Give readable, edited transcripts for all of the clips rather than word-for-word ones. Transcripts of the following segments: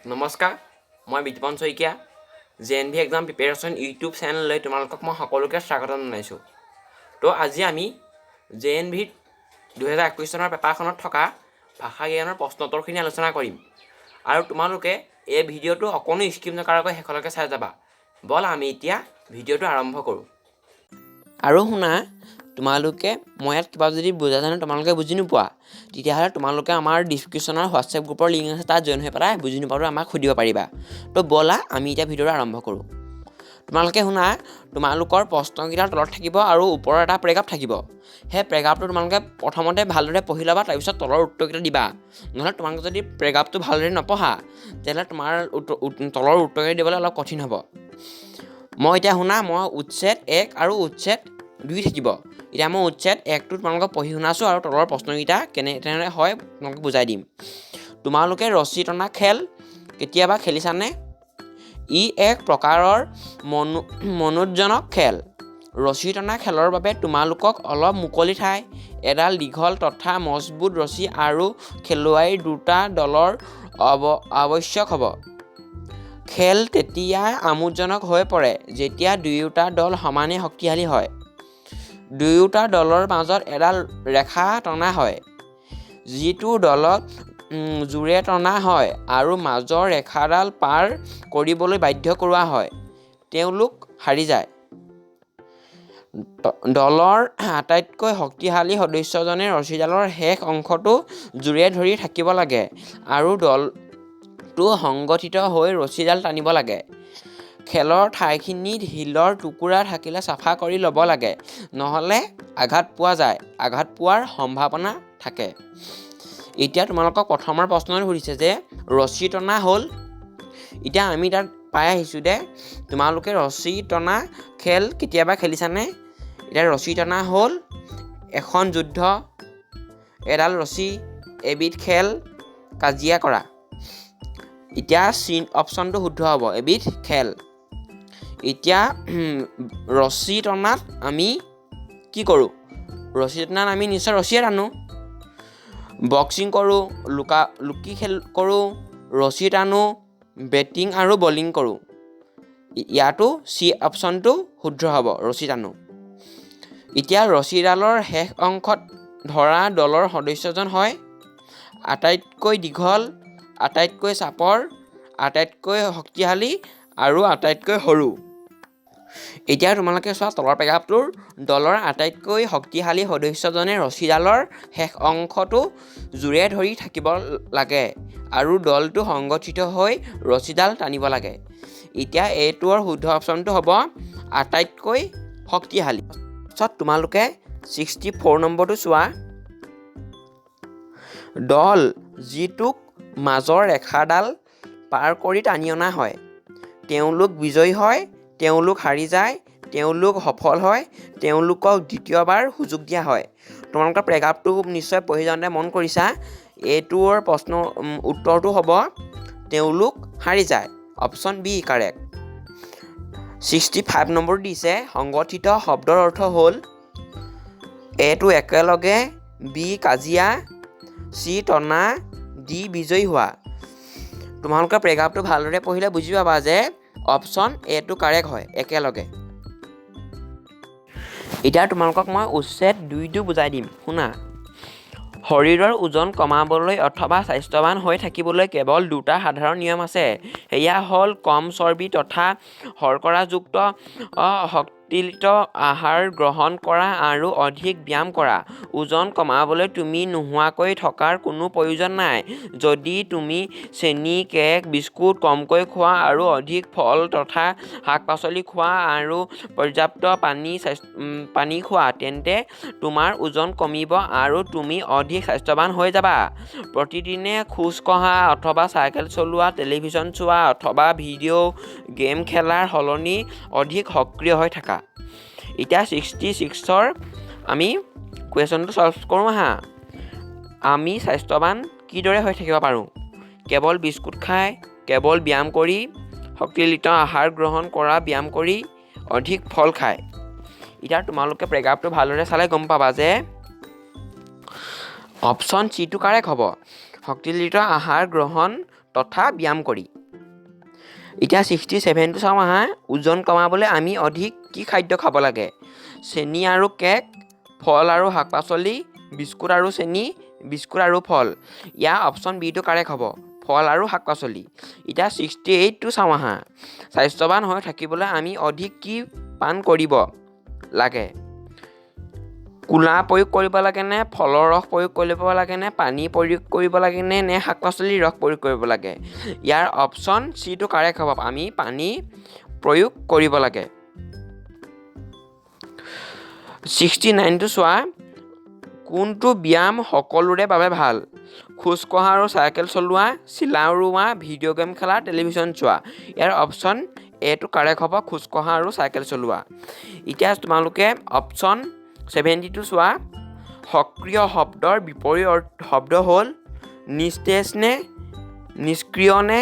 নমস্কাৰ, মই বিতুপন শইকীয়া। জে.এন.ভি এক্সাম প্ৰিপেৰেশ্যন ইউটিউব চেনেললৈ তোমালোকক মই সকলোকে স্বাগতম জনাইছোঁ। তো আজি আমি জে.এন.ভিত 2021 চনৰ পেপাৰখনত থকা ভাষা জ্ঞানৰ প্ৰশ্নোত্তৰখিনি আলোচনা কৰিম আৰু তোমালোকে এই ভিডিঅ'টো অকণো স্কিপ নকৰাকৈ শেষলৈকে চাই যাবা। ব'ল, আমি এতিয়া ভিডিঅ'টো আৰম্ভ কৰোঁ। আৰু শুনা, তোমালোকে মই ইয়াত কিবা যদি বুজা জানো তোমালোকে বুজি নোপোৱা, তেতিয়াহ'লে তোমালোকে আমাৰ ডিছক্ৰিপশ্যনৰ হোৱাটছএপ গ্ৰুপৰ লিংক আছে, তাত জইন হৈ পেলাই বুজি নোপোৱাটো আমাক সুধিব পাৰিবা। তো ব'লা, আমি এতিয়া ভিডিঅ'টো আৰম্ভ কৰোঁ। তোমালোকে শুনা, তোমালোকৰ প্ৰশ্নকেইটাৰ তলত থাকিব আৰু ওপৰৰ এটা পেৰেগ্ৰাফ থাকিব। সেই পেৰেগ্ৰাফটো তোমালোকে প্ৰথমতে ভালদৰে পঢ়ি ল'বা, তাৰপিছত তলৰ উত্তৰকেইটা দিবা। নহ'লে তোমালোকে যদি পেৰেগ্ৰাফটো ভালদৰে নপঢ়া, তেতিয়াহ'লে তোমাৰ তলৰ উত্তৰকেইটা দিবলৈ অলপ কঠিন হ'ব। মই এতিয়া শুনা, মই উচ্ছেদ 1 আৰু উচ্ছেদ 2 থাকিব। এতিয়া মই উচ্ছেদ 1টো তোমালোকক পঢ়ি শুনাইছোঁ আৰু তলৰ প্ৰশ্নকেইটা কেনেধৰণে হয় তোমালোকক বুজাই দিম। তোমালোকে ৰছী টনা খেল কেতিয়াবা খেলিছানে? ই এক প্ৰকাৰৰ মনোৰঞ্জনক খেল। ৰছী টনা খেলৰ বাবে তোমালোকক অলপ মুকলি ঠাই, এডাল দীঘল তথা মজবুত ৰছী আৰু খেলুৱৈৰ দুটা দলৰ আৱশ্যক হ'ব। খেল তেতিয়া আমোদজনক হৈ পৰে যেতিয়া দুয়োটা দল সমানে শক্তিশালী হয়। দুয়োটা দলৰ মাজত এডাল ৰেখা টনা হয়। যিটো দলক জোৰে টনা হয় আৰু মাজৰ ৰেখাডাল পাৰ কৰিবলৈ বাধ্য কৰোৱা হয়, তেওঁলোক হাৰি যায়। দলৰ আটাইতকৈ শক্তিশালী সদস্যজনে ৰছীডালৰ শেষ অংশটো জোৰে ধৰি থাকিব লাগে আৰু দলটো সংগঠিত হৈ ৰছীডাল টানিব লাগে। খেলৰ ঠাইখিনিত শিলৰ টুকুৰা থাকিলে চাফা কৰি ল'ব লাগে, নহ'লে আঘাত পোৱা যায়, আঘাত পোৱাৰ সম্ভাৱনা থাকে। এতিয়া তোমালোকক প্ৰথমৰ প্ৰশ্নটো সুধিছে যে ৰছী টনা হ'ল। এতিয়া আমি তাত পাই আহিছোঁ যে তোমালোকে ৰছী টনা খেল কেতিয়াবা খেলিছানে? এতিয়া ৰছী টনা হ'ল এখন যুদ্ধ, এডাল ৰছী, এবিধ খেল, কাজিয়া কৰা। এতিয়া চি অপশ্যনটো শুদ্ধ হ'ব, এবিধ খেল। এতিয়া ৰছী টনাত আমি কি কৰোঁ? ৰছী টনাত আমি নিশ্চয় ৰছীয়ে টানো। বক্সিং কৰোঁ, লুকা লুকি খেল কৰোঁ, ৰছী টানো, বেটিং আৰু বলিং কৰোঁ। ইয়াতো চি অপশ্যনটো শুদ্ধ হ'ব, ৰছী টানো। এতিয়া ৰছীডালৰ শেষ অংশত ধৰা দলৰ সদস্যজন হয় আটাইতকৈ দীঘল, আটাইতকৈ চাপৰ, আটাইতকৈ শক্তিশালী আৰু আটাইতকৈ সৰু। এতিয়া তোমালোকে চোৱা, তলৰ পেৰেগ্ৰাফটোৰ দলৰ আটাইতকৈ শক্তিশালী সদস্যজনে ৰছীডালৰ শেষ অংশটো জোৰে ধৰি থাকিব লাগে আৰু দলটো সংগঠিত হৈ ৰছীডাল টানিব লাগে। এতিয়া এইটোৰ শুদ্ধ অপশ্যনটো হ'ব আটাইতকৈ শক্তিশালী। পাছত তোমালোকে 64 নম্বৰটো চোৱা। দল যিটোক মাজৰ ৰেখাডাল পাৰ কৰি টানি অনা হয়, তেওঁলোক বিজয়ী হয়, তেওঁলোক হাৰি যায়, তেওঁলোক সফল হয়, তেওঁলোকক দ্বিতীয়বাৰ সুযোগ দিয়া হয়। তোমালোকৰ পেৰেগ্ৰাফটো নিশ্চয় পঢ়ি যাওঁতে মন কৰিছা। এইটোৰ প্ৰশ্ন উত্তৰটো হ'ব তেওঁলোক হাৰি যায়, অপশ্যন বি কাৰেক্ট। 65 নম্বৰ দিছে, সংগঠিত শব্দৰ অৰ্থ হ'ল এটো একেলগে, বি কাজিয়া, চি টনা, ডি বিজয়ী হোৱা। তোমালোকে পেৰেগ্ৰাফটো ভালদৰে পঢ়িলে বুজি পাবা যে অপশ্যন এটো কাৰেক্ট হয়, একেলগে। এতিয়া তোমালোকক মই উচ্ছেদ 2টো বুজাই দিম। শুনা, শৰীৰৰ ওজন কমাবলৈ অথবা স্বাস্থ্যৱান হৈ থাকিবলৈ কেৱল দুটা সাধাৰণ নিয়ম আছে। সেয়া হ'ল কম চৰ্বি তথা শৰ্কৰাযুক্ত শক্তিলিত আহাৰ গ্ৰহণ কৰা আৰু অধিক ব্যায়াম কৰা। ওজন কমাবলৈ তুমি নোহোৱাকৈ থকাৰ কোনো প্ৰয়োজন নাই। যদি তুমি চেনি, কেক, বিস্কুট কমকৈ খোৱা আৰু অধিক ফল তথা শাক-পাচলি খোৱা আৰু পৰ্যাপ্ত পানী খোৱা, তেন্তে তোমাৰ ওজন কমিব আৰু তুমি অধিক স্বাস্থ্যৱান হৈ যাবা। প্ৰতিদিনে খোজ কঢ়া অথবা চাইকেল চলোৱা, টেলিভিছন চোৱা অথবা ভিডিঅ' গেম খেলাৰ সলনি অধিক সক্ৰিয় হৈ থাকা। এতিয়া 66ৰ আমি কুৱেশ্যনটো ছল্ভ কৰোঁ আহা। আমি স্বাস্থ্যৱান কিদৰে হৈ থাকিব পাৰোঁ? কেৱল বিস্কুট খাই, কেৱল ব্যায়াম কৰি, শক্তিলিত আহাৰ গ্ৰহণ কৰা, ব্যায়াম কৰি, অধিক ফল খাই। এতিয়া তোমালোকে পেৰেগ্ৰাফটো ভালদৰে চালে গম পাবা যে অপশ্যন চিটো কাৰেক্ট হ'ব। শক্তিলিত আহাৰ গ্ৰহণ তথা ব্যায়াম কৰি। এতিয়া 67টো চাওঁ আহা। ওজন কমাবলৈ আমি অধিক কি খাদ্য খাব লাগে? চেনি আৰু কেক, ফল আৰু শাক পাচলি, বিস্কুট আৰু চেনি, বিস্কুট আৰু ফল। ইয়াৰ অপশ্যন বিটো কাৰেক্ট হ'ব, ফল আৰু শাক পাচলি। এতিয়া 68টো চাওঁ আহা। স্বাস্থ্যৱান হৈ থাকিবলৈ আমি অধিক কি পান কৰিব লাগে? কোলা প্ৰয়োগ কৰিব লাগেনে, ফলৰ ৰস প্ৰয়োগ কৰিব লাগেনে, পানী প্ৰয়োগ কৰিব লাগেনে, নে শাক পাচলিৰ ৰস প্ৰয়োগ কৰিব লাগে? ইয়াৰ অপশ্যন চিটো কাৰেক্ট হ'ব, আমি পানী প্ৰয়োগ কৰিব লাগে। 69টো চোৱা। কোনটো ব্যায়াম সকলোৰে বাবে ভাল? খোজ কঢ়া আৰু চাইকেল চলোৱা, চিলা উৰুওৱা, ভিডিঅ' গেম খেলা, টেলিভিশ্যন চোৱা। ইয়াৰ অপশ্যন এটো কাৰেক্ট হ'ব, খোজ কঢ়া আৰু চাইকেল চলোৱা। এতিয়া তোমালোকে অপশ্যন 70টো চোৱা। সক্ৰিয় শব্দৰ বিপৰীত শব্দ হ'ল নিস্তেজ নে, নিষ্ক্ৰিয় নে,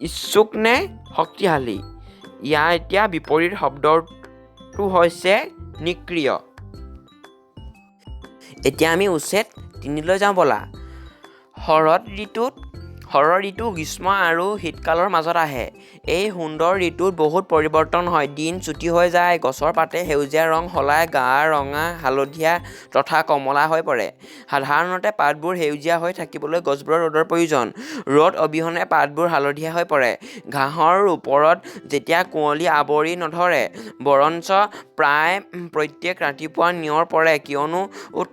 ইচ্ছুক নে, শক্তিশালী? ইয়াৰ এতিয়া বিপৰীত শব্দটো হৈছে নিষ্ক্ৰিয়। এতিয়া আমি উচ্ছেদ 3লৈ যাওঁ ব'লা। শৰৎ ঋতু গ্ৰীষ্ম আৰু শীতকালৰ মাজত আহে। এই সুন্দৰ ঋতুত বহুত পৰিৱৰ্তন হয়। দিন চুটি হৈ যায়, গছৰ পাতে সেউজীয়া ৰং সলাই গাঢ় ৰঙা, হালধীয়া তথা কমলা হৈ পৰে। সাধাৰণতে পাতবোৰ সেউজীয়া হৈ থাকিবলৈ গছবোৰত ৰ'দৰ প্ৰয়োজন। ৰ'দ অবিহনে পাতবোৰ হালধীয়া হৈ পৰে। ঘাঁহৰ ওপৰত যেতিয়া কুঁৱলী আৱৰি নধৰে, বৰঞ্চ প্ৰায় প্ৰত্যেক ৰাতিপুৱা নিয়ৰ পৰে কিয়নো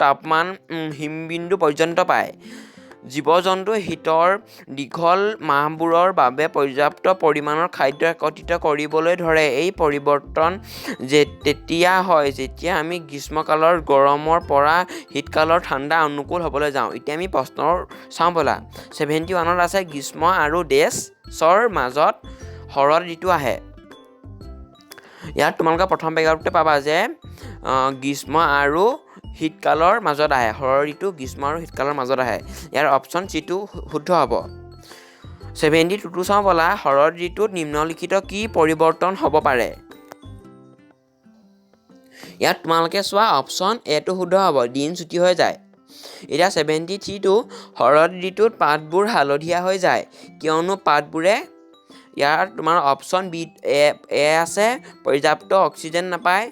তাপমান হিমবিন্দু পৰ্যন্ত পায়। জীৱ-জন্তুৱে শীতৰ দীঘল মাহবোৰৰ বাবে পৰ্যাপ্ত পৰিমাণৰ খাদ্য একত্ৰিত কৰিবলৈ ধৰে। এই পৰিৱৰ্তন তেতিয়া হয় যেতিয়া আমি গ্ৰীষ্মকালৰ গৰমৰ পৰা শীতকালৰ ঠাণ্ডাৰ অনুকূল হ'বলৈ যাওঁ। এতিয়া আমি প্ৰশ্নৰ চাওঁ ব'লা। 71ত আছে গ্ৰীষ্ম আৰু ডেছৰ মাজত শৰৎ ঋতু আহে। ইয়াত তোমালোকে প্ৰথম পেৰাগ্ৰাফটোতে পাবা যে গ্ৰীষ্ম আৰু শীতকালৰ মাজত আহে। শৰৎ ঋতু গ্ৰীষ্ম আৰু শীতকালৰ মাজত আহে। ইয়াৰ অপশ্যন চিটো শুদ্ধ হ'ব। 72টো চাওঁ ব'লা। শৰৎ ঋতুত নিম্নলিখিত কি পৰিৱৰ্তন হ'ব পাৰে? ইয়াত তোমালোকে চোৱা, অপশ্যন এটো শুদ্ধ হ'ব, দিন চুটি হৈ যায়। এতিয়া 73টো, শৰৎ ঋতুত পাতবোৰ হালধীয়া হৈ যায় কিয়নো পাতবোৰে। ইয়াৰ তোমাৰ অপশ্যন বি এ এ আছে, পৰ্যাপ্ত অক্সিজেন নাপায়,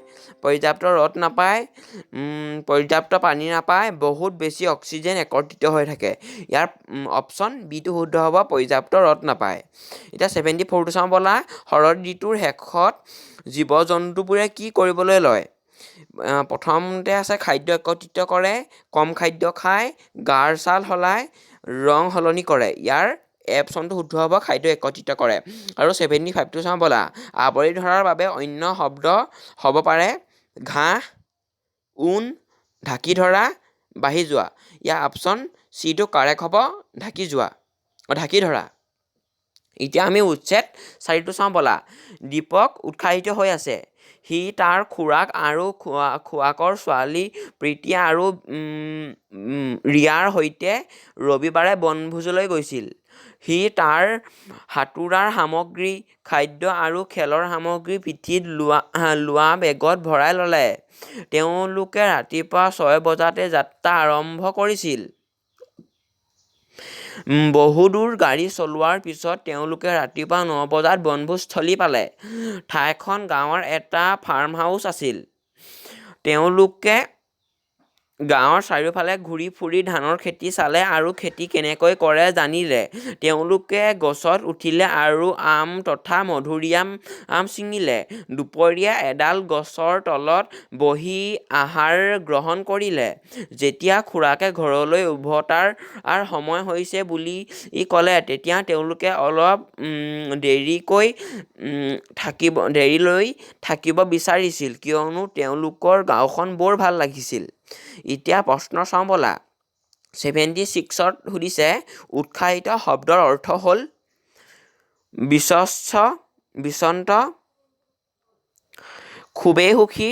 পৰ্যাপ্ত ৰ'দ নাপায়, পৰ্যাপ্ত পানী নাপায়, বহুত বেছি অক্সিজেন একত্ৰিত হৈ থাকে। ইয়াৰ অপশ্যন বিটো শুদ্ধ হ'ব, পৰ্যাপ্ত ৰ'দ নাপায়। এতিয়া 74টো চাওঁ ব'লা। শৰৎ ঋতুৰ শেষত জীৱ জন্তুবোৰে কি কৰিবলৈ লয়? প্ৰথমতে আছে খাদ্য একত্ৰিত কৰে, কম খাদ্য খায়, গাৰ ছাল সলায়, ৰং সলনি কৰে। ইয়াৰ অপশ্যনটো শুদ্ধ হ'ব, খাদ্য একত্ৰিত কৰে। আৰু 75টো চাওঁ ব'লা। আৱৰি ধৰাৰ বাবে অন্য শব্দ হ'ব পাৰে ঘাঁহ, ঊণ, ঢাকি ধৰা, বাঢ়ি যোৱা। ইয়াৰ অপশ্যন চিটো কাৰেক্ট হ'ব, ঢাকি যোৱা, ঢাকি ধৰা। এতিয়া আমি উচ্ছেদ 4টো চাওঁ ব'লা। দীপক উৎসাহিত হৈ আছে। সি তাৰ খুৰাক আৰু খুৰাকৰ ছোৱালী প্ৰীতি আৰু ৰিয়াৰ সৈতে ৰবিবাৰে বনভোজলৈ গৈছিল। সি তাৰ সাঁতোৰাৰ সামগ্ৰী, খাদ্য আৰু খেলৰ সামগ্ৰী পিঠিত লোৱা বেগত ভৰাই ল'লে। তেওঁলোকে ৰাতিপুৱা 6 বজাতে যাত্ৰা আৰম্ভ কৰিছিল। বহুদূৰ গাড়ী চলোৱাৰ পিছত তেওঁলোকে ৰাতিপুৱা 9 বজাত বনভোজস্থলী পালে। ঠাইখন গাঁৱৰ এটা ফাৰ্মহাউচ আছিল। তেওঁলোকে গাঁৱৰ চাৰিওফালে ঘূৰি ফুৰি ধানৰ খেতি চালে আৰু খেতি কেনেকৈ কৰে জানিলে। তেওঁলোকে গছত উঠিলে আৰু আম তথা মধুৰিআম ছিঙিলে। দুপৰীয়া এডাল গছৰ তলত বহি আহাৰ গ্ৰহণ কৰিলে। যেতিয়া খুৰাকে ঘৰলৈ উভতাৰ সময় হৈছে বুলি ক'লে, তেতিয়া তেওঁলোকে অলপ দেৰিলৈ থাকিব বিচাৰিছিল কিয়নো তেওঁলোকৰ গাঁওখন বৰ ভাল লাগিছিল। এতিয়া প্ৰশ্ন চাওঁ ব'লা। 76ত সুধিছে উৎসাহিত শব্দৰ অৰ্থ হ'ল বিশ্বস্ত, বিচন্ত, খুবেই সুখী,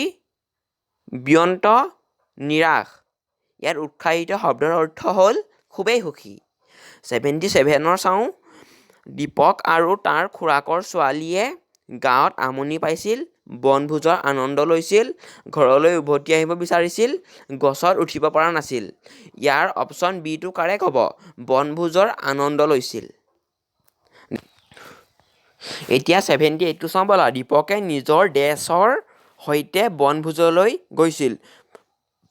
ব্যন্ত, নিৰাশ। ইয়াত উৎসাহিত শব্দৰ অৰ্থ হ'ল খুবেই সুখী। 77ৰ চাওঁ। দীপক আৰু তাৰ খুৰাকৰ ছোৱালীয়ে গাঁৱত আমনি পাইছিল, বনভোজৰ আনন্দ লৈছিল, ঘৰলৈ উভতি আহিব বিচাৰিছিল, গছত উঠিব পৰা নাছিল। ইয়াৰ অপশ্যন বিটো কাৰেক্ট হ'ব, বনভোজৰ আনন্দ লৈছিল। এতিয়া 78টো চাওঁ ব'লা। দীপকে নিজৰ ডেছৰ সৈতে বনভোজলৈ গৈছিল।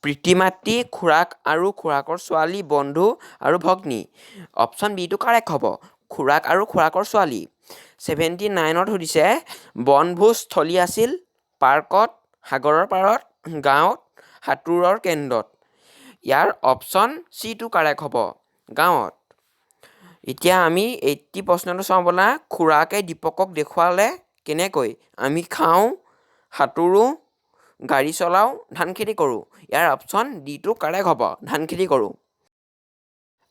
পিতৃ মাতৃ, খুৰাক আৰু খুৰাকৰ ছোৱালী, বন্ধু আৰু ভগ্নী। অপশ্যন বিটো কাৰেক্ট হ'ব, খুৰাক আৰু খুৰাকৰ ছোৱালী। 79ত সুধিছে, বনভোজস্থলী আছিল পাৰ্কত, সাগৰৰ পাৰত, গাঁৱত, সাঁতোৰৰ কেন্দ্ৰত। ইয়াৰ অপশ্যন চিটো কাৰেক্ট হ'ব, গাঁৱত। এতিয়া আমি 80 প্ৰশ্নটো চাওঁ ব'লা। খুৰাকে দীপকক দেখুৱালে কেনেকৈ আমি খাওঁ, সাঁতোৰোঁ, গাড়ী চলাওঁ, ধান খেতি কৰোঁ। ইয়াৰ অপশ্যন ডিটো কাৰেক্ট হ'ব, ধান খেতি কৰোঁ।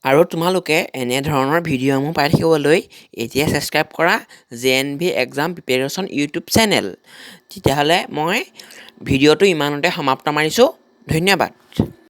আৰু তোমালোকে এনেধৰণৰ ভিডিঅ'সমূহ পাই থাকিবলৈ এতিয়া ছাবস্ক্ৰাইব কৰা JNV exam preparation YouTube channel. তেতিয়াহ'লে মই ভিডিঅ'টো ইমানতে সমাপ্ত মাৰিছোঁ। ধন্যবাদ।